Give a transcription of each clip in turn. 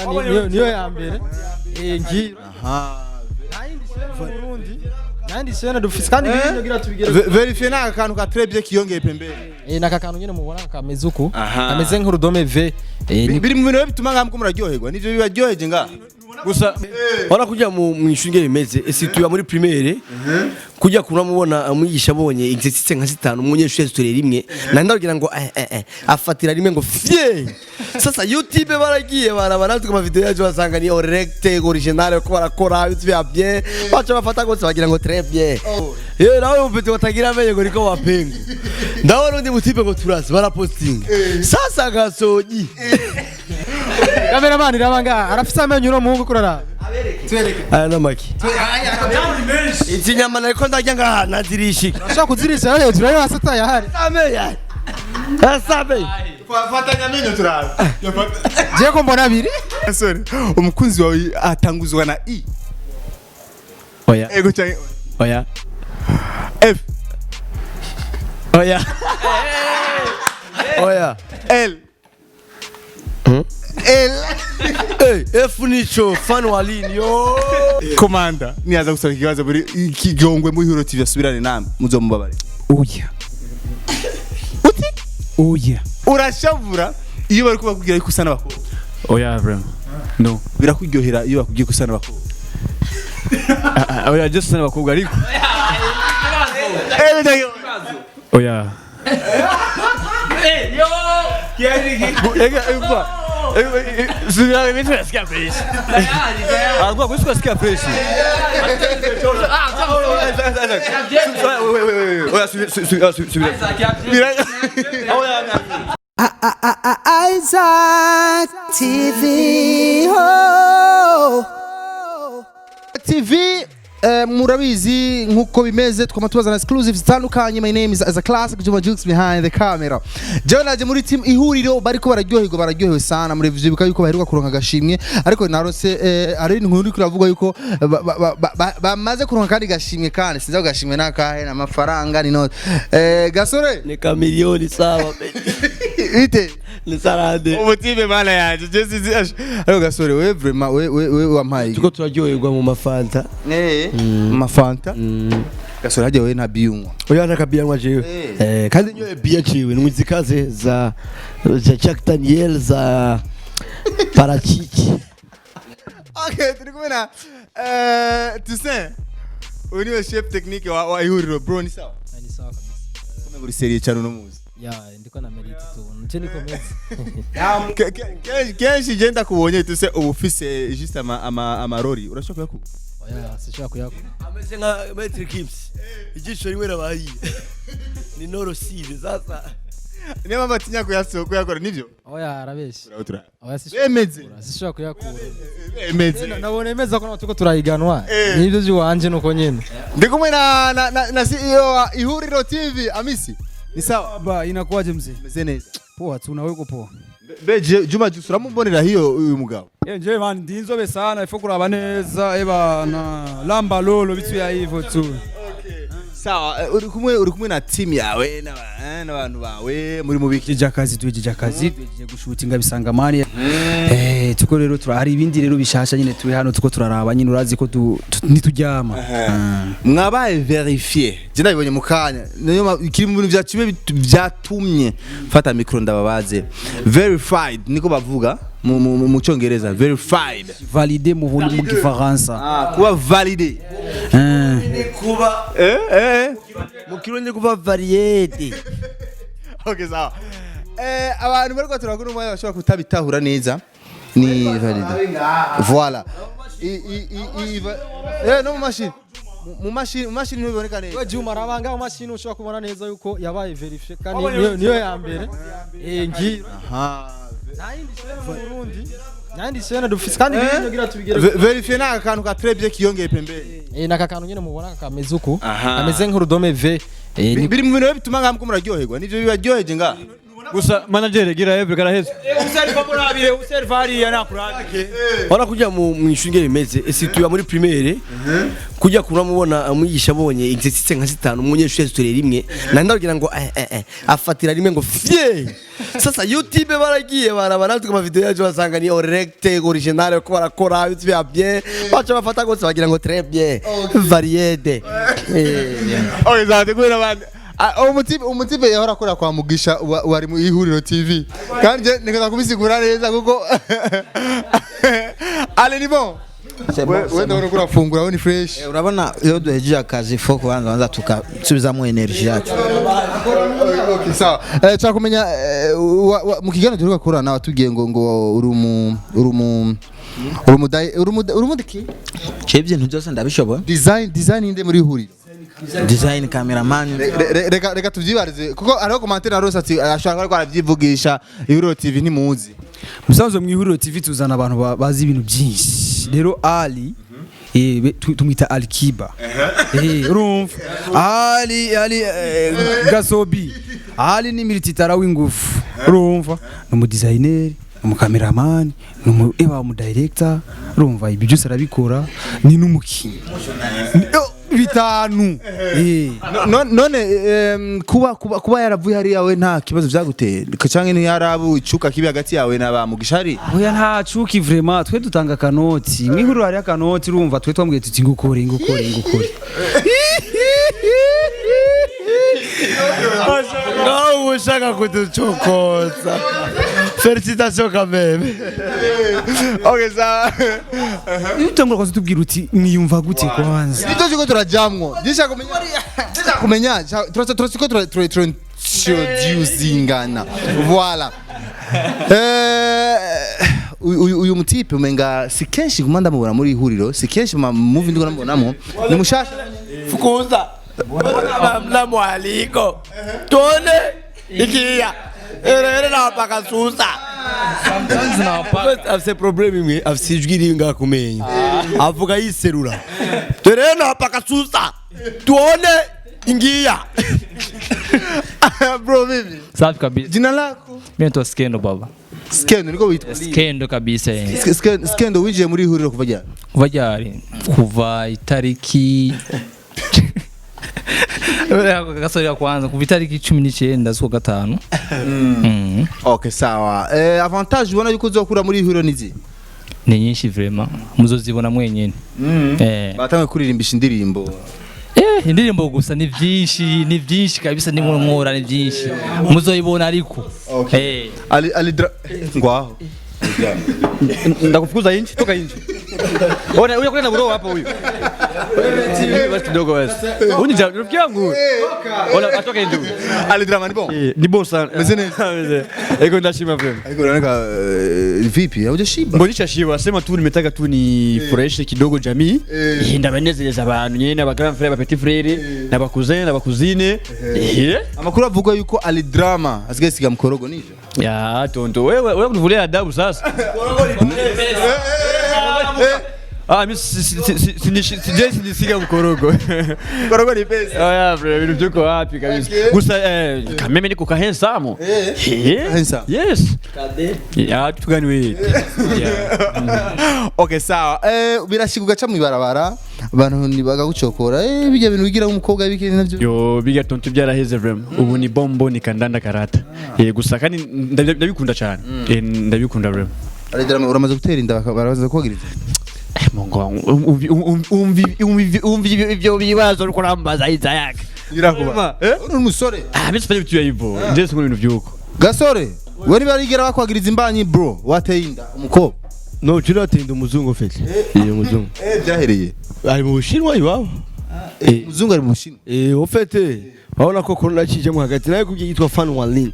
Kandi niyo ya mbere. Ngiyo. Nta yindi chaîne mu Burundi. Nta yindi chaîne dufise kandi ibintu kugira tubigere. Vérifié ni akantu ka très bien kiyongeye pembeni. Naka kantu nyene mubona kameze uku. Aha. Kameze nk'urudome V. Biri mu bintu bituma ngaha muko muraryoherwa, nivyo bibaryoheje ngaha. Gusa ora kujya mu ishuri ngene bimeze, ese tuba muri primaire kujya kunamubona umwigisha abonye exercice nka zitanu, umunyeshuri yazitoreye rimwe, nanda kugira ngo afatira rimwe ngo fye. Sasa YouTube baragiye barabara tuka video yacu, basanga ni correct, original, ko barakora ibintu bya bien, baca bafata gose bagira ngo très bien. Yo nawe mupete watagira amenye ngo niko wapenga, ndabona undi mutipe ngo turasi baraposting sasa gasogi. Cameraman, iraba ngaha. Arafise amenyo uno muhungu, kurara. Aya namaki izi nyama nariko ndarya ngaha nazirishika. Ushaka kuzirisha hejuru ayo hasi atayahari. Amenyo asabe. Fatanya amenyo turabe. Je ko mbona abiri. Sorry, umukunzi wawe atanguzwa na I? Oya. Ego cyangwa Oya. F? Oya, oya. L? L? Eh, F nico fan walini yo. Komanda niyaza gusaba ikibazo muri ikigongwe muri Hero TV asubirane namwe, muzomubabare? Oya. Uti? Oya. Urashavura iyo bari kubakubwira yuko usa n'abakobwa? Oya, vraiment no. Birakuryohera iyo bakubwiye ko usa n'abakobwa? Oya, just n'abakobwa ariko. Oya. Ega ega subira mimi, nasikia fresh. Alikuwa kusikia, sikia fresh. Oya, subira, subira. Oya. Isaac TV. Oh. TV, murabizi nkuko bimeze, twama tubazana exclusive zitandukanye. My name is as a classic Juma Jukes behind the camera. Jewe naje muri team Ihuriro, bariko bararyoherwa, bararyohewe sana. Murivyibuka yuko baheruka kuronka agashimwe, ariko narose ari inkuru iriko iravuga yuko bamaze kuronka kandi gashimwe, kandi sinzi ako gashimwe nakahe, n'amafaranga ni note. Gasore. Ni kamilioni sawa. Ite? Ni sarade. Umutibe mana yanje, je sizi ariko gasore, we vraiment we wampaye. Tuko turaryoherwa mu mafanta. Mafanta. Gasore, hajya we nta biyunywa? Oya, ntakabiyanywa jewe. Kandi nyoye biya ciwe nimuzikaze za Jack Daniel za parachichi. Okay, turi kumwe na Toussaint, uyu niwe chef technique wa Ihuriro. Bro, ni sawa? Ni sawa kabisa. Kumbe uri sérieux cyane uno muzi. Ya, ndiko na mérite tu. Nje niko meze. Kenshi je ndakubonye, Toussaint, uba ufise juste amarori, urashobora kuyakura? Oya, sinshobora kuyakura. Ameze nka Maître Gims, ijisho rimwe rabahiye ni norosive sasa. Niyo mpamvu atinya kuyakora, nivyo? Oya, arabeshe. Uratura. Oya, sinshobora. Bemeze. Sinshobora kuyakura. Bemeze. Nabona emeza ko tuko turahiganwa. Nibyo by'iwanje nuko nyene. Ndi kumwe na CEO wa Ihuriro TV, Amisi. Ni sawa? Baba, inakuwaje mzee? Meze neza. Poa tu, nawe uko poa? Be Juma Jus, uramumbonera hiyo uyu mugabo? Eh, nje man ndi inzobe sana, ifo kuraba neza eba na lamba lolo vitu ya hivyo tu. Sawa, uri kumwe na team yawe n'abantu bawe muri mubiki? Tuhejeje akazi, tuhejeje akazi, tuhejeje gushutinga bisangamani. Tuko rero hari ibindi rero bishasha nyine, turi hano tuko turaraba nyine, urazi ko ntituryama. Mwabaye vérifié, je nabibonye mu kanya, niyo kiri mu bintu vyatumye mfata micro ndababaze. Verified niko bavuga mu cyongereza, verified. Validé mu Gifaransa. Ah, kuba validé. Kuba mu Kirundi kuba variété. Okay, sawa. Abantu bariko turakora umwanya bashobora kutabitahura neza ni validé. Voilà. I i i i no mu mashini, mu mashini ntibiboneka neza. We Juma, arabanga mu mashini, ushobora kubona neza yuko yabaye vérifié kandi niyo ya mbere. Ngiyo. Aha. Nta yindi chaîne mu Burundi. Nta yindi chaîne dufise kandi ibintu kugira tubigere. Vérifié ni akantu ka très bien kiyongeye pembeni. Naka kantu nyene mubona kameze uku. Aha. Kameze nk'urudome V. Biri mu bintu bituma ngaha muko muraryoherwa, nivyo bibaryoheje ngaha. Gusa manager gira hevre karaheze. Userva murabire, userva hariya nakurabire. Urabona kujya mu ishuri ngene bimeze, ese tuba muri primaire kujya kuramubona umwigisha abonye exercice nka zitanu umunyeshuri yazitoreye rimwe, nari ndabwira ngo afatira rimwe ngo fye. Sasa YouTube baragiye baraba natwe ama video yacu, basanga ni correct, original, ko barakora ibyo bien, baca bafata gose bagira ngo très bien variété. Okay, sawa, kubera abandi. Ah, umutipe yahora akora kwa Mugisha wari mu Ihuriro TV, kandi je nikaza kubisigura neza kuko ale ni bon. We ndabona ko urafungura, we ni fresh. Urabona iyo duhejeje akazi fo kubanza banza tukasubizamo energy yacu. Okay, sawa. Nshaka kumenya, mu kiganiro duheruka gukorana watubwiye ngo uri umu ki? Je ibintu byose ndabishoboye. Design inde muri Ihuriro? Design, cameraman. Reka tuvyibarize kuko hariho commentaire na Rose ati ashobora kuba ariko aravyivugisha, Ihuriro TV ntimuzi. Musanzwe mu Ihuriro TV tuzana abantu bazi ibintu byinshi. Rero Ali tumwita Alikiba. Urumva Ali Ali Gasobi Ali ni milititara w'ingufu, urumva ni umu designer, ni umu cameraman, ni umu eba umu director, urumva ibi byose arabikora, ni n'umukinnyi. Oh, bitanu. None kuba yaravuye hariya, we nta kibazo vyaguteye canke ntiyarabu icuka kibi hagati yawe na ba Mugisha hari? Oya, nta cuki vraiment, twe dutanga akanoti mw'ihuriro, hariyo akanoti, urumva twe twambwiye tuti ngukore, ngukore, ngukore. Ngaho ushaka kuduchokoza, félicitations quand même. Okay, sawa. Iyo utangura kwanza utubwira uti mwiyumva gute kwanza. Nivyo turiko turajamwo, ndishaka kumenya turiko introducingana, voilà. Uyu mutipe umenga si kenshi guma ndamubona muri Ihuriro, si kenshi ma movie ndiko ndamubonamo, ni mushasha. Fukuza na mwaliko tuone ikia erere na pakasusa afise problème imwe, afise ijwi riri ngaha kumenya avuga yiserura terere na pakasusa tuone ingia. Bro, vipi? Safi kabisa. Jina lako? Mimi naitwa Skendo baba. Skendo niko witwa? Skendo kabisa. Skendo, winjiye muri Ihuriro kuva ryari? Kuva ryari? Kuva itariki gasore ya kwanza, kuva itariki 19 z'ukwa gatanu. Okay, sawa. Avantage ubona yuko uzokura muri Ihuriro nizi? Ni nyinshi vraiment. Muzozibona mwenyene. Batangiye kuririmbisha indirimbo. Indirimbo gusa ni byinshi, ni byinshi kabisa, ni nkora ni byinshi. Muzoyibona ariko. Ali Ali dra ngwaho. Ndakufukuza inchi, toka inchi. Ona huyo kwenda bro hapa huyu. Basi kidogo basi. Huyu ni rafiki yangu huyu. Ona atoke nje huyu. Ali Drama ni bon. Ni bon sana. Meze neza. Meze. Eko ndashima vraiment. Ariko unaoneka, vipi? Haujashiba? Mbona shiba, sema tu nimetaka tu ni fresh kidogo jamii. Ndabanezereza abantu nyene, aba grand frère, aba petit frère, n'aba cousin, n'aba cousine. Amakuru avuga yuko Ali Drama asigaye siga mkorogo, nivyo? Ya tonto, wewe wewe kutuvulia adabu sasa. Ah, mimi sinisiga mkorogo. Mkorogo ni pesa. Oya bro, ibintu byuko wapi kabisa. Gusa mimi niko ka handsome. Handsome. Yes. Ya tugani wewe. Okay, sawa. Birashika ugaca mwibarabara abantu ntibagagucokora, bijya bintu bigira umukobwa bikiri navyo? Yo biga tonto, byaraheze vraiment. Ubu ni bombo, ni kandanda karata. Gusa kandi ndabikunda cyane. Ndabikunda vraiment. Ali Drama, uramaze gutera inda barabaza kuhagiriza? Mungu wangu, umvi ivyo bibazo uriko urambaza Isaac. Birakuba. Uri umusore. Ah, mimi sifanye vitu hivyo. Nje sikuna ibintu vyuko. Gasore, we nibarigera bakwagiriza imbanyi bro, wateye inda umukobwa? No, turatinda umuzungu fete. Iyo muzungu. Byahereye. Ari mu Bushinwa iwabo. Umuzungu ari mu Bushinwa. Au fait, urabona ko corona kijemo hagati nawe kubye yitwa Fan Walin.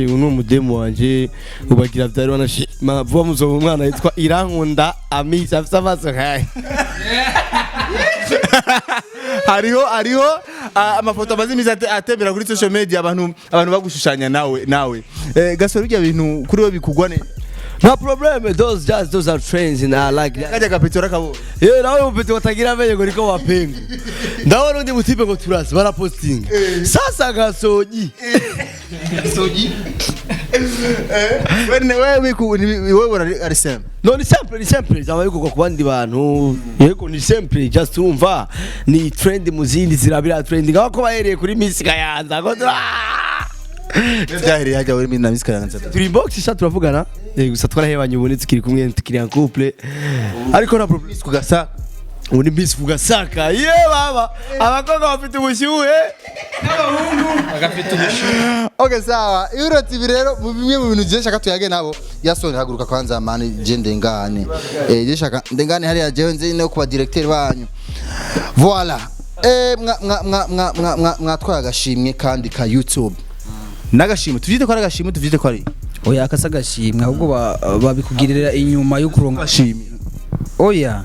Uno mudemu wanje ubagira vyari wanashima vuba muzo umwana yitwa Irankunda Amisa, afise amaso nkaye. Hariho amafoto amaze iminsi atembera kuri social media, abantu bagushushanya nawe. Gasore, bijya bintu kuri we bikugwa neza? Nta problème, those just those are trends and I like that. Kajya gapeti urakabonye? Yewe, nawe mupeti watagira amenyo ngo niko wapenga. Ndabona undi mutipe ngo turasi barapostinga. Sasa gasogi. Sogi. Wewe ari simple. No, ni simple, ni simple. Zaba yuko ku bandi bantu. Yego, ni simple, just urumva ni trend mu zindi zirabira trending. Aho ko bahereye kuri Miss Kayanza ngo Byahereye hajya uri na Miss Kayanza. Turi box sha turavugana. Gusa twarahebanye, ubu tukiri kumwe, tukiri en couple. Ariko na problem Miss kugasa. Ubu ni Miss Kugasaka. Ye baba, abakobwa bafite ubushyuhe. Bagafite ubushyuhe. Okay, sawa. Ihuriro TV rero, mu bimwe mu bintu je shaka tuyage nabo, Yasoni, haguruka kwanza mani, je ndengane. Je shaka ndengane hariya, jewe nzi no kuba directeur banyu. Voilà. Mwa mwa mwa mwa mwa mwa mwatwaye agashimwe kandi ka YouTube. N'agashimwe tuvyite ko ari agashimwe, tuvyite ko ari Oya, akasa agashimwe, ahubwo babikugirira inyuma yo kuronka. Agashimwe. Oya,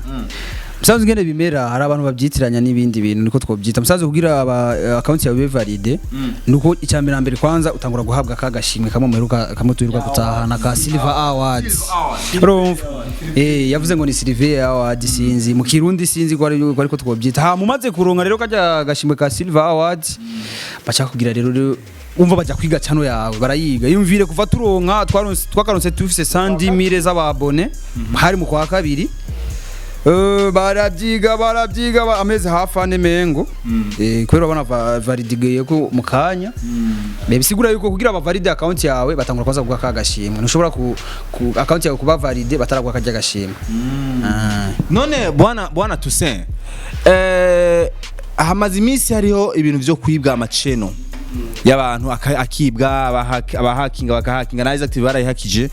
musanzwe ingene bimera, hari abantu babyitiranya n'ibindi bintu, niko twobyita. Musanzwe kugira aba account yawe ibe valide, nuko icya mbere na mbere kwanza utangura guhabwa ka gashimwe kamwe muheruka, kamwe tuheruka gutahana ka Silver Awards. Urumva, yavuze ngo ni Silver Award, sinzi mu Kirundi, sinzi ko ari ko ariko twobyita. Ha mumaze kuronka rero kajya gashimwe ka Silver Awards, baca kugira rero umva bajya kwiga channel yawe, barayiga. Yumvire, kuva turonka, twaronse, twakaronse tufise 100,000 z'ababone, hari mu kwa kabiri. Barabyiga, barabyiga amezi hafi ane mengo. Kubera urabona validigeye ko mu kanya. Bisigura yuko kugira bavalide account yawe batangura kwanza kuguha ka gashimwe. Ntushobora ku account yawe kuba valide bataraguha kajya gashimwe. Ah. None bwana Toussaint, hamaze iminsi hariho ibintu vyo kwibwa amaceno y'abantu, akibwa, abahakinga bakahakinga, na Isaac TV barayihakije,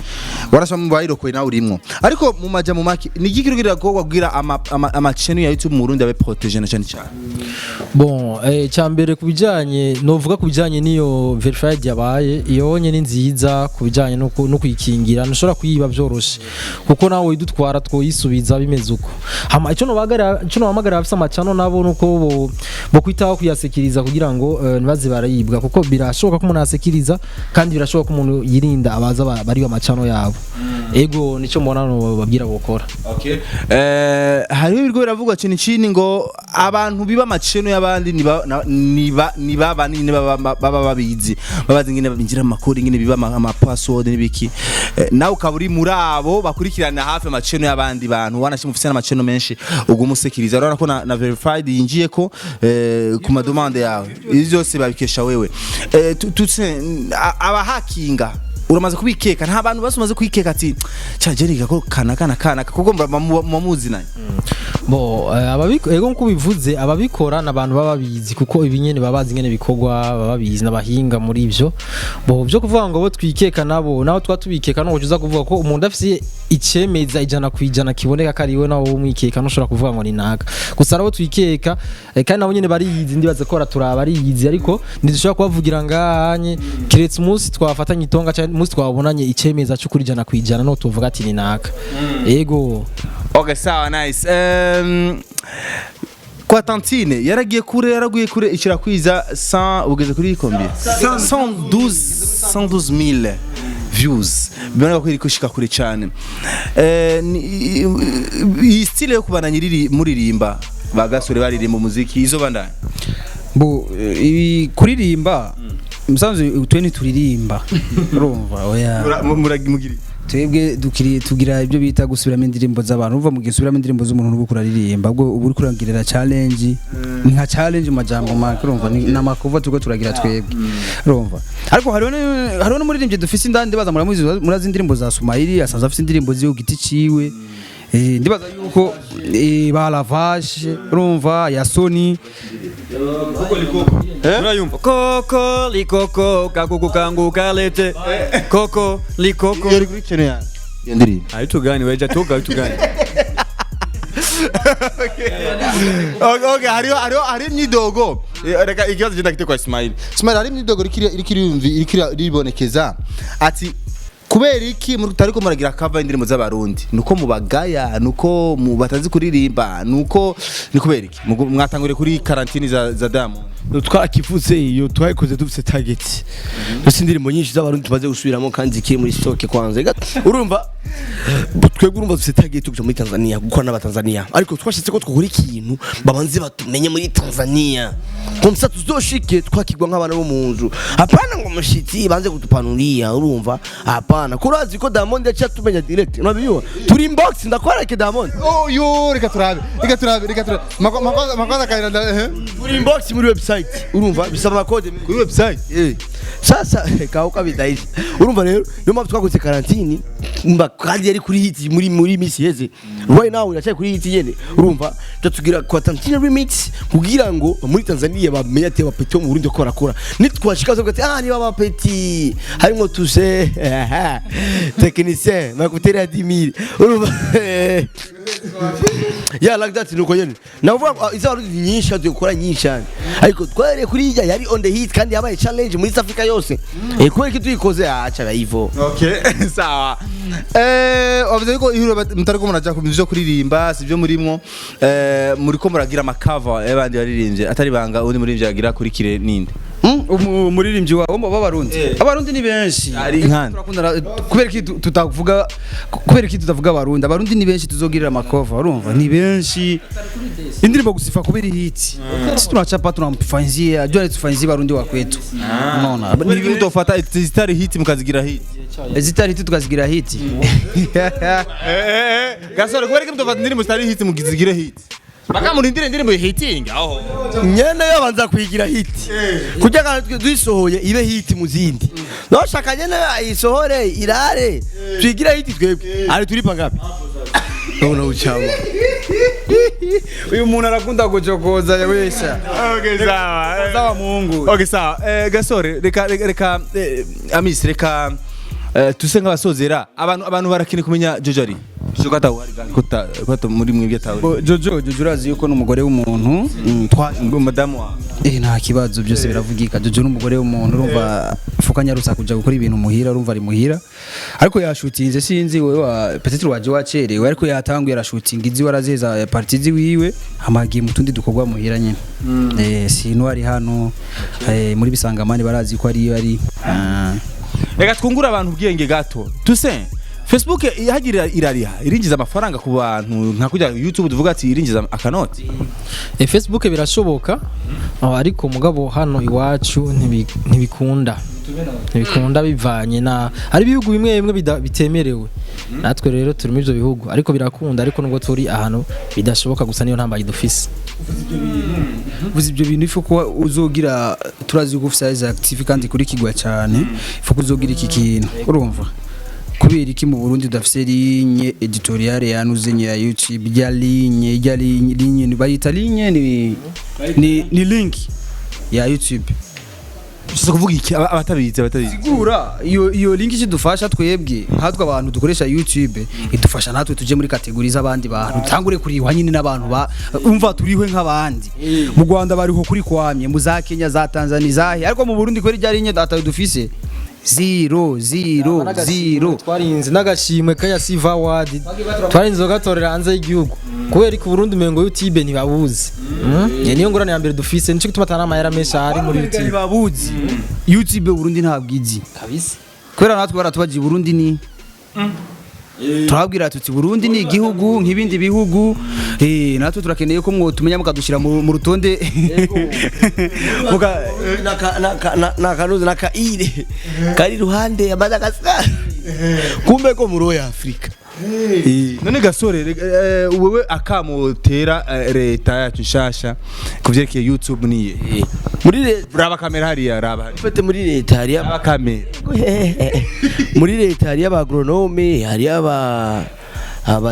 Warasoma mu bayirokoye, nawe urimwo. Ariko mu maja mu maki ni igiki kugira ko kugira ama channel ya YouTube mu Burundi abe protégé na cyane cyane? Bon, cyambere ku bijyanye, novuga ku bijyanye n'iyo verified yabaye, iyo nye ni nziza ku bijyanye no kuyikingira, ntushobora kuyiba byoroshe kuko nawe idutwara twoyisubiza bimeze uko. Hama icyo nobagara, icyo nohamagara abafise amacano nabo, nuko bo kwitaho kuyasekiriza kugira ngo ntibaze barayibwa, kuko birashoboka ko umuntu asekiriza kandi birashoboka ko umuntu yirinda abaza bari amacano yabo. Ego, nicyo mbona no babwira bokora. Okay. Hariho ibirgo biravugwa cyane chini ngo abantu biba amaceno y'abandi niba banini baba babizi, babazi ngene binjira mu makuru, ngene biba ama password n'ibiki. Nawe ukaba uri muri abo bakurikirana hafi amaceno y'abandi bantu, wanashima ufise n'amaceno menshi uguma usekiriza. Urabona ko na verified yinjiye ko ku mademande yawe, ibi byose babikesha wewe. Tutse abahakinga uramaze kubikeka? Nta bantu bose umaze kwikeka ati cyaje ko kana kana kana, kuko muba muzinanye? Bo ego, nkuko bivuze, ababikora n'abantu baba babizi, kuko ibi nyene baba bazi ingene bikorwa, baba babizi n'abahinga muri ivyo. Bo byo kuvuga ngo bo twikeka nabo, naho twa tubikeka, no uza kuvuga ko umuntu afise icemeza 100% kiboneka ko ari we, nawe umwikeka ntushobora kuvuga ngo ni naka. Gusa arabo twikeka, kandi nabo nyene bariyizi, ndibaza ko baraturaba, bariyizi, ariko ntidushobora kubavugira ngahanye kiretse umunsi twafatanye itonga cyangwa umunsi twabonanye icemeza cy'ukuri 100%, no tuvuga ati ni naka. Ego. Okay, sawa, nice. Kwa tantine yaragiye kure, yaraguye kure, ikirakwiza 100, ugeze kuri combien? 112 112,000 views, biboneka ko iri kushika kure cyane. Iyi style yo kubana nyiriri muririmba, bagasore baririmba umuziki, izo bandanye? Bo ibi kuririmba, musanzwe twe ntituririmba, urumva? Oya. Mugiri Twebwe dukiri tugira ibyo bita gusubiramo indirimbo z'abantu. Uva mu gihe usubiramo indirimbo z'umuntu n'ubu kuraririmba, ubwo uba uri kurangirira challenge, ni nka challenge mu majambo make, urumva? Ni namakuva turiko turagira twebwe, urumva? Ariko hariho n'umuririmbyi dufise indani, ndibaza muramuzi, murazi indirimbo za Sumaili, asanzwe afise indirimbo ziwe ku giti ciwe. Ndibaza yuko ba Lavage, urumva, ya Sony. Urayumva koko likoko kakuku kangu kalete koko likoko. Iyo uri kuri channel yanjye iyo ndirimbo. Ayo tugani weja tuga ayo tugani. Okay, hariho imyidogo. Reka ikibazo genda kite kwa Ismail. Ismail, hari imyidogo iriko iribonekeza ati kubera iki mutariko muragira cover indirimbo z'abarundi? Nuko mubagaya, nuko mu batazi kuririmba, nuko ni kubera iki? Mwatanguriye kuri karantini za Diamond. Twarakivuze iyo twayikoze dufite target. Dufite indirimbo nyinshi z'Abarundi tumaze gusubiramo kandi zikiri muri stock kwanza. Urumva twebwe, urumva dufite target yo kuja muri Tanzania gukora n'Abatanzania, ariko twashatse ko twakora ikintu babanze batumenye muri Tanzania, comme ça tuzoshike twakigwa nk'abana bo mu nzu, hapana ngo mushitsi banze kutupanulia. Urumva, hapana, kurazi ko Diamond yaciye atumenya direct. Unabiyua turi inbox, ndakwereke Diamond. Oh yo, reka turabe, reka turabe, reka turabe. Makosa makosa kaira. Turi inbox muri website, urumva bisaba amakode Kuri website. Sasa kauka bidaisha. Urumva rero niyo mpamvu twakoze karantini mba, kandi yari kuri hit muri misi heze, right now iracyari kuri hit nyene. Urumva tugira quarantine remix kugira ngo muri Tanzania bamenye ati abapeti bo mu Burundi ko barakora. Nitwashika bavuga ati: "Ah, niba abapeti harimo tuse technicien makuteri ya 10,000." Urumva, yeah, like that. Nuko nyene navuga izo ni nyinshi gukora nyinshi cyane, ariko twarere kuri ijya yari on the hit kandi yabaye challenge muri East Africa yose. Kubera ko tuyikoze acha hivyo. Okay, sawa. Wavuze yuko ihuriro mutariko muraja ku bintu vyo kuririmba, sivyo murimwo. Muriko muragira ama cover y'abandi baririmbye. Atari banga, undi muririmbyi agira kuri kire ninde? Umuririmbyi wa b'Abarundi, Abarundi ni benshi. Ari nkande? Turakundana, kubera iki tutavuga, kubera iki tutavuga Abarundi? Abarundi ni benshi tuzogirira ama cover, urumva ni benshi. Indirimbo gusifa kubera hit, sisi tunachapa, tunamfanyia jua, tufanyia Barundi wa kwetu, unaona? Kubera iki mutofata zitari hit mukazigira hit? Zitari hit tukazigira hit. Gasore, kubera iki mutofata indirimbo zitari hit mukizigire hit? Bakamurindira indirimbo hiting aho. Nyene yabanza kuyigira hit kugira ngo duyisohoye ibe hit mu zindi. Noshaka nyene ayisohore irare tuyigira hit twebwe. Ari turipa ngapi? Ubona uchawa. Uyu muntu arakunda gucokoza wesha. Okay, sawa. Sawa Mungu. Okay, sawa. Gasore, reka Amis, reka tuse nk'abasozera. Abantu barakeneye kumenya Jojo ari. Jojo ko atawuhari kandi ko muri mwebwe atawuri. Bo, Jojo urazi yuko n'umugore w'umuntu, Ngo madamu wawe. Nta kibazo, byose biravugika. Jojo n'umugore w'umuntu, urumva fuka nyarusa kuja gukora ibintu muhira, urumva ari muhira, ariko yashutinze. Sinzi wewe wa peut-être waje wacerewe, ariko yatanguye arashutinga izi warazeza partie ziwiwe, hamagiye mu tundi dukorwa muhira nyene. Sino ari hano, muri bisangamani barazi ko ari ari. Reka twungure abantu ubwenge gato. Tuse Facebook ihagira irariha, irinjiza amafaranga ku bantu nka kujya YouTube tuvuga ati irinjiza akanoti. Facebook birashoboka, ariko mugabo hano iwacu ntibikunda bivanye na hari ibihugu bimwe bimwe bitemerewe. Natwe rero turi muri ibyo bihugu, ariko birakunda, ariko nubwo turi ahantu bidashoboka gusa niyo ntambaye dufise. Vuze ibyo bintu ifu kuba uzogira, turazi ko ufise size active kandi kuri kigwa cyane, ifu kuzogira iki kintu. Urumva, kubera iki mu Burundi udafise ligne éditoriale yanuze ya YouTube, ya ligne ya ligne bayita ligne ni link ya YouTube? Ushaka kuvuga iki? Abatabizi. Sigura iyo link ikidufasha twebwe nkatwe abantu dukoresha YouTube, idufasha natwe tuje muri catégorie z'abandi bantu, tangure kurihwa nyine n'abantu ba umva turihwe nk'abandi. Mu Rwanda bariho kuri kwamye, mu za Kenya, za Tanzania, zahe, ariko mu Burundi kweri ryari nye data dufise 0 0 0. Twarinze n'agashimwe kaya Siva Award, twarinze gatorera hanze y'igihugu kubera ko Burundi umengo YouTube ntibabuzi. Niyo ngorane ya mbere dufise, nico gituma atari amahera menshi ahari muri YouTube. Ntibabuzi YouTube, Burundi ntabwo izi. Kabisa. Kubera natwe baratubagiye Burundi ni turababwira tuti Burundi ni igihugu nk'ibindi bihugu, natwe turakeneye ko mwotumenya mukadushyira mu rutonde. Nakanuzi nakaire kari iruhande ya Madagascar, kumbe ko muri ya Afrika. None Gasore, wewe akamotera leta yacu nshasha kuvyerekeye YouTube niye? Muri leta Raba kamera hariya, raba hariya. Fete muri leta hari Raba kamera. Muri leta hari aba agronome, hari aba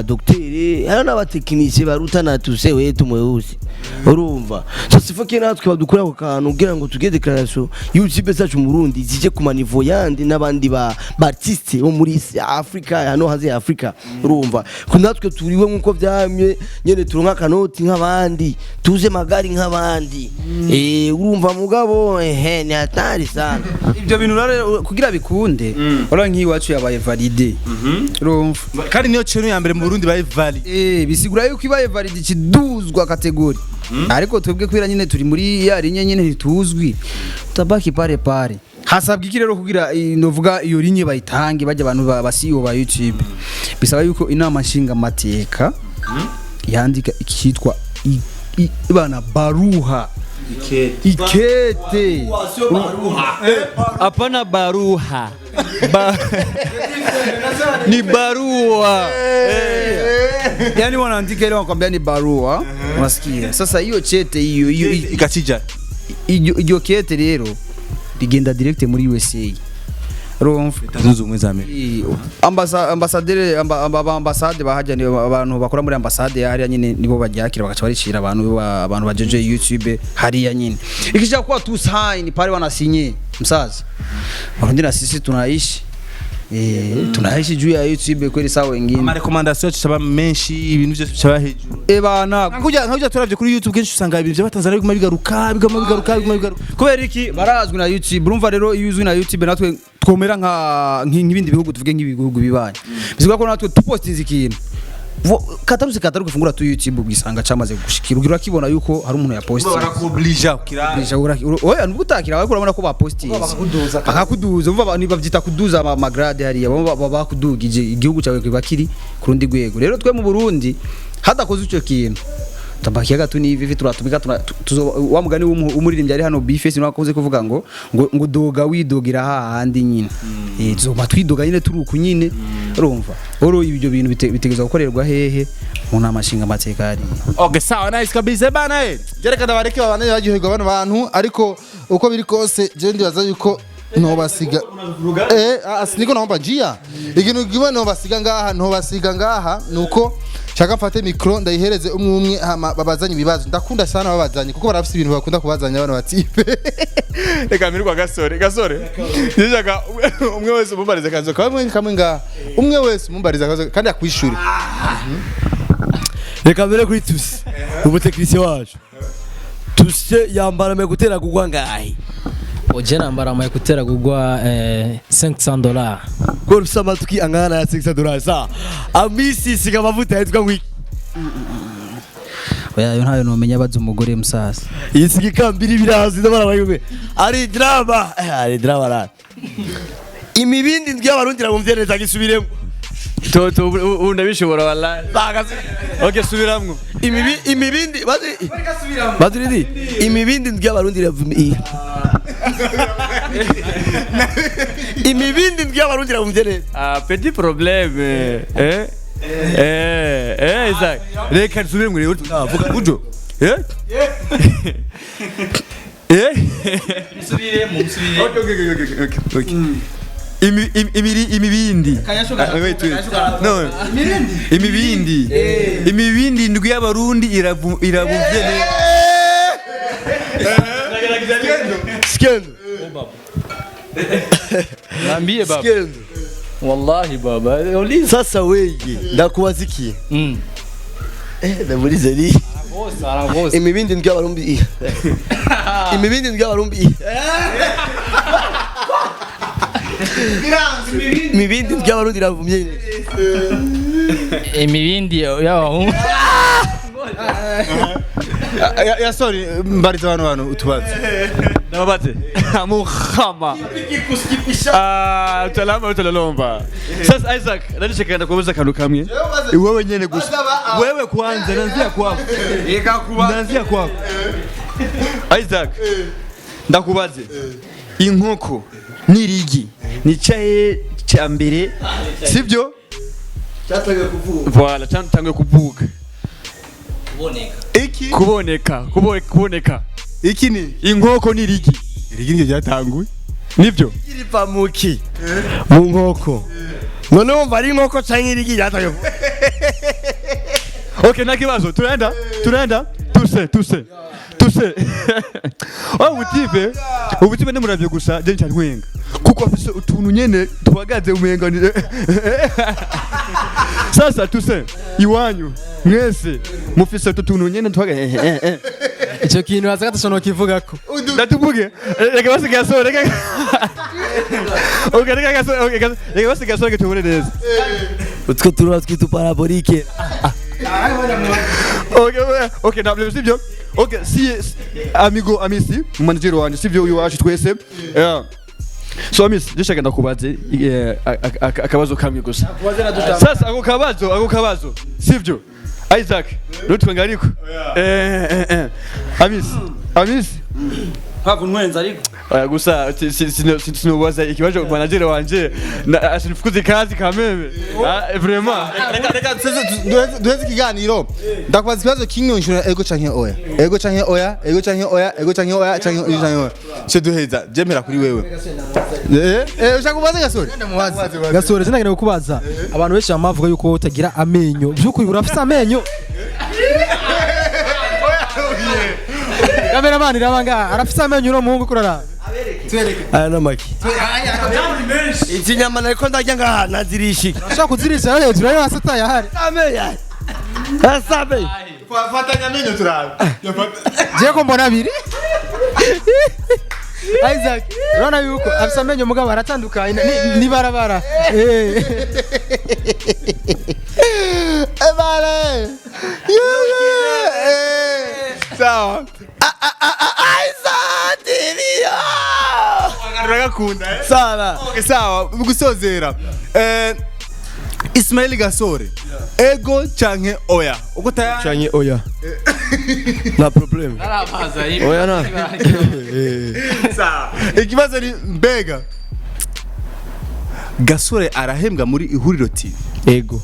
docteur, hari n'abatekinisiye baruta na tuse wetu mweusi. Urumva, so sifoke natwe badukura ako kantu kugira ngo tugire déclaration YouTube zacu mu Burundi zije ku ma niveau yandi n'abandi ba artiste bo muri Afrika hano hanze ya Afrika. Urumva ko natwe turiwe nkuko vyamye nyene, turonka akanoti nk'abandi, tuze magari nk'abandi. Urumva mugabo ehe ni hatari sana. Ibyo bintu rero kugira bikunde, urabona nk'iwacu yabaye validé, urumva? Kandi niyo channel ya mbere mu Burundi baye validé. Bisigura yuko ibaye validé ikiduzwa catégorie. Ariko twebwe kwira nyine turi muri ya ligne nyine, ntituzwi, tabaki pale pale. Hasabwa iki rero kugira novuga iyo ligne bayitange bajya abantu ba CEO ba YouTube? Bisaba yuko inama nshinga mateka yandika ikitwa bana baruha, ikete. Hapana baruha. Ni barua. Yani wanaandika ile, wanakwambia ni barua, unasikia? Sasa hiyo chete hiyo Ikachija. Iryo kete rero rigenda direct muri USA, urumva? Zunze Ubumwe za Amerika. Ambasaderi ambasade bahajya ni abantu bakora muri ambasade hariya nyine, nibo baryakira bagaca baricira abantu abantu bajeje YouTube hariya nyine. Ikisha kuwa tu sign pale, wanasinye, msaza. Warundi na sisi tunaishi, tunaishi juu ya YouTube kweli, sawa wengine. Ama recommandation caba menshi, ibintu byose caba hejuru. Bana. Nkakuja turavye kuri YouTube, kenshi usanga ibintu by'abatanzania biguma bigaruka, biguma bigaruka, biguma bigaruka. Kubera iki? Barazwi na YouTube. Urumva rero, iyo uzwi na YouTube, natwe twomera nka nk'ibindi bihugu, tuvuge nk'ibihugu bibanye, bivuga ko natwe tupostinze ikintu, kataruse kataruka, fungura tu YouTube ugisanga camaze gushikira, ugira urakibona yuko hari umuntu yapostinze. Barakublija ukira. Oya, nubwo utakira ariko urabona ko bapostinze, bakakuduza. Umva, abantu bavyita kuduza amagrade hariya, baba bakudugije, igihugu cyawe kiba kiri ku rundi rwego. Rero twe mu Burundi hadakoze ico kintu, tambakiya gato ni hivi turatumika wa mugani w'umuririmbyi ari hano, Bface, niwe akoze kuvuga ngo doga widogira hahandi nyine. Tuzoma twidoga nyine, turi uku nyine, urumva? Oro ibyo bintu bitegerezwa gukorerwa hehe? Mu nama nshinga amateka hariya. Okay, sawa, nice kabisa bana. Reka ndabareke babane baryoherwa bano bantu, ariko uko biri kose je ndibaza yuko ntobasiga, niko naomba njia ikintu kimwe ntobasiga ngaha nuko shaka mfate micro ndayihereze umwe umwe, hama babazanye ibibazo. Ndakunda sana babazanye kuko barafise ibintu bakunda kubazanya bano batipe. Reka mirwa gasore gasore, nishaka umwe wese umumbarize akazo Kamwe kamwe ngaha, umwe wese umumbarize akazo kandi akwishure. Reka mbere kuri Tusi, umutekinisiye wacu. Tusi yambara ama écouteurs agugwa ngahe? Oje nambara ama écouteurs agugwa $500. Ko ufise amatwi angana na ya $600, sa amisi siga amavuta yitwa ngwiki? Oya, yo ntayo nomenya, baza umugore musaza. Iyi ikambiri birazi, ndabara bayume ari drama, ari drama ra imibindi ndwi y'abarundi rabumvye neza, gisubiremo. Toto ubu ndabishobora wallahi. Okay, subiramwo. Imibindi bazi bazi ridi imibindi ndwi y'abarundi ravumye, imibindi ndwi y'abarundi rabumvye neza. Ah, petit problème. Isaac. Reka nsubiremwo rero, vuga ujo. Eh? Eh? Musubiremo, musubiremo. Okay. Imibindi. Ah, wait, wait. No. Imibindi. Imibindi ndwi y'abarundi iravuvye neza. Skendo. Niambie baba. Skendo. Wallahi baba. Uliza. Sasa weye ndakubaza iki? Ndamulize ni Arakosa, arakosa. Imibindi ndwi y'abarundi, imibindi ndwi y'abarundi, imibindi ndwi y'abarundi iravumye. Imibindi y'abahungu. Ya sorry, mbariza abantu utubazo. Ndababaze. Muhama. Ah, utalama utalalomba. Sasa Isaac, ndashaka ndakubaza akantu kamwe. Wewe nyene gusa. Wewe kwanza, naanzia kwako. Naanzia kwako. Isaac. Ndakubaze. Inkoko n'irigi ni cyahe cya mbere, sibyo? Cyatangiye kuvuga. Voilà, cyatangiye kuvuga. Iki? Kuboneka, kuboneka. Iki ni Inkoko n'irigi. Irigi niryo ryatanguye. Nibyo? Iriva muki mu nkoko? None wumva ari inkoko canke irigi ryatangiye kuvuga? Okay, nta kibazo. Tunaenda, tunaenda. Tuse, tuse. Tuse. Oh, ubutipe ndimuravye gusa, je ntwenga. Kuko afise utuntu nyene tuhagaze umenga ni. Sasa tuse, iwanyu mwese mufise utu tuntu nyene tuhagaze. Icyo kintu waza gatashobora kivugako. Ndatuvuge. Reka basi gasore, reka. Okay, reka gasore, okay, reka basi gasore tubone neza. Utwo turuba twita parabolike. Okay, ntabyo sibyo. Okay, si amigo Amisi, manager wanje, sibyo, uyu wacu twese. Yeah. So Amisi, ndashaka ndakubaze akabazo kamwe gusa. Sasa ako kabazo, sibyo? Isaac, rutwenga ariko. Amisi, Amisi. Ntabwo ntwenza ariko. Oya, gusa sinubaza ikibazo manager wanje asinifukuze kazi kameme. Ah, vraiment. Reka duheze ikiganiro, ndakubaza ikibazo kimwe, nshura ego canke oya, ego canke oya, ego canke oya, ego canke oya, canke oya, canke oya. Cyo duheza, jemera kuri wewe. Ushaka kubaza Gasore? Gasore, sinagenewe kubaza. Abantu benshi bamavuga yuko utagira amenyo. By'ukuri urafise amenyo? Cameraman, iraba ngaha, arafise amenyo uno muhungu kurara? Aya namaki izi nyama nariko ndarya ngaha nazirishika. Urashobora kuzirisha hejuru ayo hasi atayahari. Amenyo asabe. Fatanya amenyo turabe. Jewe ko mbona abiri. Isaac, urabona yuko afise amenyo, mugabo aratandukanye ni barabara. Ebale. Yeah. Sawa. Isaac TV. Uragakunda, eh? Sana. Okay, sawa, gusozera. Ismail Gasore. Ego canke oya? Uko tayari? Canke oya, nta problème, oya na. Sawa. Ikibazo ni mbega Gasore arahembwa muri Ihuriro TV? Ego.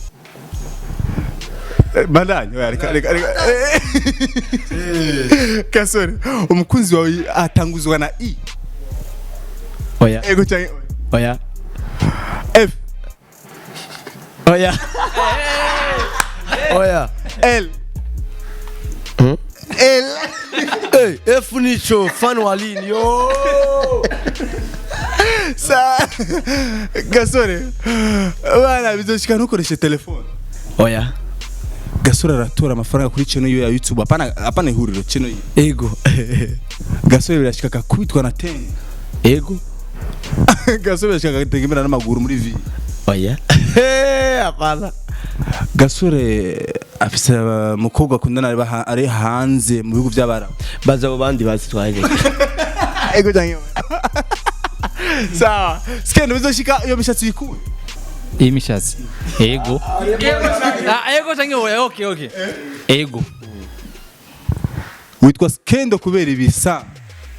Bandanye, oya, reka reka reka. Gasore, umukunzi wawe atanguzwa na I? Oya. Ego canke oya? F? Oya, oya. L? L? Hey, F nicho fan walini yo. Sa Gasore, bana, bizoshika ntukoreshe telefone? Oya. Gasore aratora amafaranga kuri channel yiwe ya YouTube, hapana, hapana Ihuriro, channel yiwe? Ego. Gasore birashika akakubitwa na ten? Ego. Gasore birashika agategemera n'amaguru muri vie? Oya, hapana. Gasore afise umukobwa akundana ari hanze mu bihugu by'Abarabu? Baza abo bandi bazitwaye. Ego canke? Sawa, skendo, bizoshika iyo mishatsi uyikuye? Iyi mishatsi, ego. Ah, ego canke oya? Okay, ego. Witwa Skendo kubera ibisa?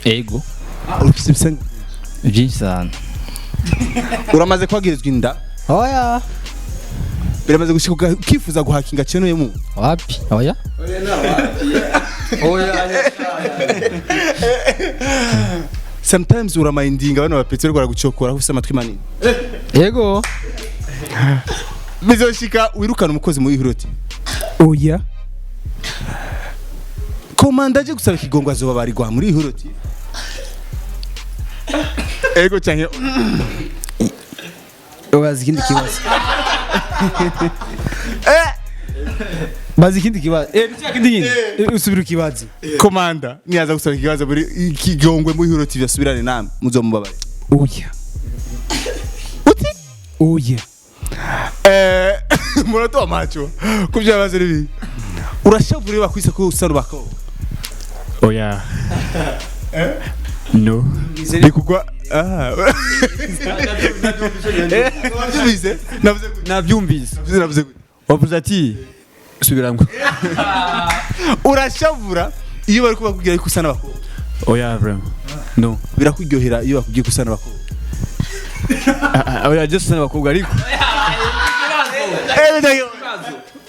Ego. Ufise ibisa? Byinshi sana. Uramaze kwagirizwa inda? Oya. Biramaze gushika ukifuza guhakinga channel mu? Wapi, oya. Oya. Sometimes uramayindinga bano bapetsi bariko baragucokora, ufise amatwi manini? Yego. Bizoshika wirukana umukozi mu Ihuriro TV? Oya. Komanda aje gusaba ikigongo azobabarirwa muri Ihuriro TV? Ego canke? Bazi ikindi kibazo, bazi ikindi kibazo, cya kindi nyine. Usubira ukibaze. Komanda niyaza gusaba ikibazo muri ikigongwe muri Ihuriro TV, asubirane namwe, muzomubabarira? Oya. Uti? Oya. Muratoa macho kubyo bibazo nibi. Urashavura iyo bakwise ko usa n'abakobwa? Oya, no, bikugwa ah. Navyumvise, navuze gute? Navyumvise. Navuze gute? Wavuze ati subiramwo. Urashavura iyo bari kubakubwira yuko usa n'abakobwa? Oya, vraiment no. Birakuryohera iyo bakubwiye ko usa n'abakobwa? Ah, ah, oya, just n'abakobwa ariko.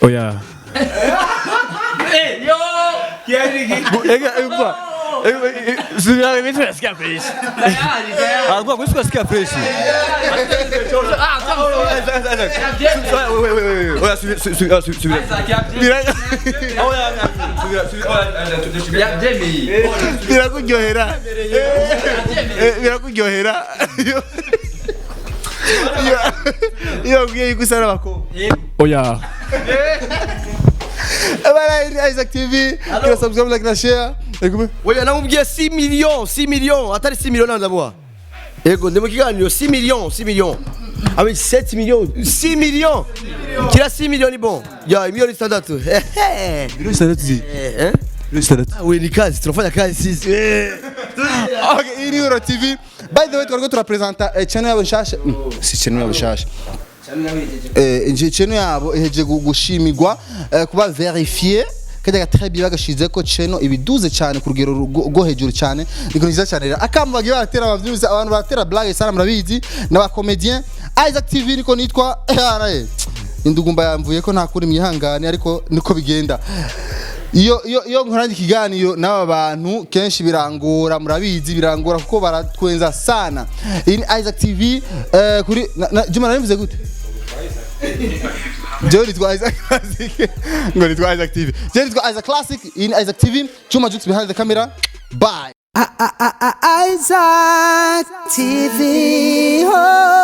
Oya. Ega, ega, subira mimi, tunasikia fresh. Ah, kwa kwa sikia fresh. Oya, subira, subira, subira. Oya, subira, subira. Oya, Birakuryohera, birakuryohera iyo bakubwiye yuko usa n'abakobwa? Oya. Bana, Isaac TV, kira subscribe, like na share. Ekume. Oya, namubwiye 6 millions, 6 millions, atari 6 millions ndamuha. Ego, ndi mu kiganiro, 6 millions, 6 millions. Avec 7 millions, 6 millions. Kira 6 millions ni bon. Ya 6 miliyoni. 6 miliyoni zi. Eh? 6 miliyoni. Ah, we ni kazi, tunafanya kazi sisi. Eh. Okay, iyi ni Ihuriro TV. By the way, twariko turapresenta channel yabo nshasha. Si channel yabo nshasha. Nje channel yabo iheje gushimirwa kuba vérifié kajya très bien, bagashize ko channel ibiduze cyane ku rugero rwo hejuru cyane. Ni ikintu cyiza cyane. Rero akamo bagiye baratera abavyuzi, abantu baratera blague sana, murabizi n'aba comédien. Isaac TV niko nitwa. Indugumba yamvuye ko nta kuri, mwihangane, ariko niko bigenda iyo nkoranye ikiganiro n'aba bantu kenshi birangora, murabizi, birangora kuko baratwenza sana. Iyi ni Isaac TV kuri Juma narivuze gute? Jewe nitwa Isaac Classic, ngo nitwa Isaac TV. Jewe nitwa Isaac Classic, iyi ni Isaac TV. Juma Jux behind the camera. Bye. Isaac TV. Oh.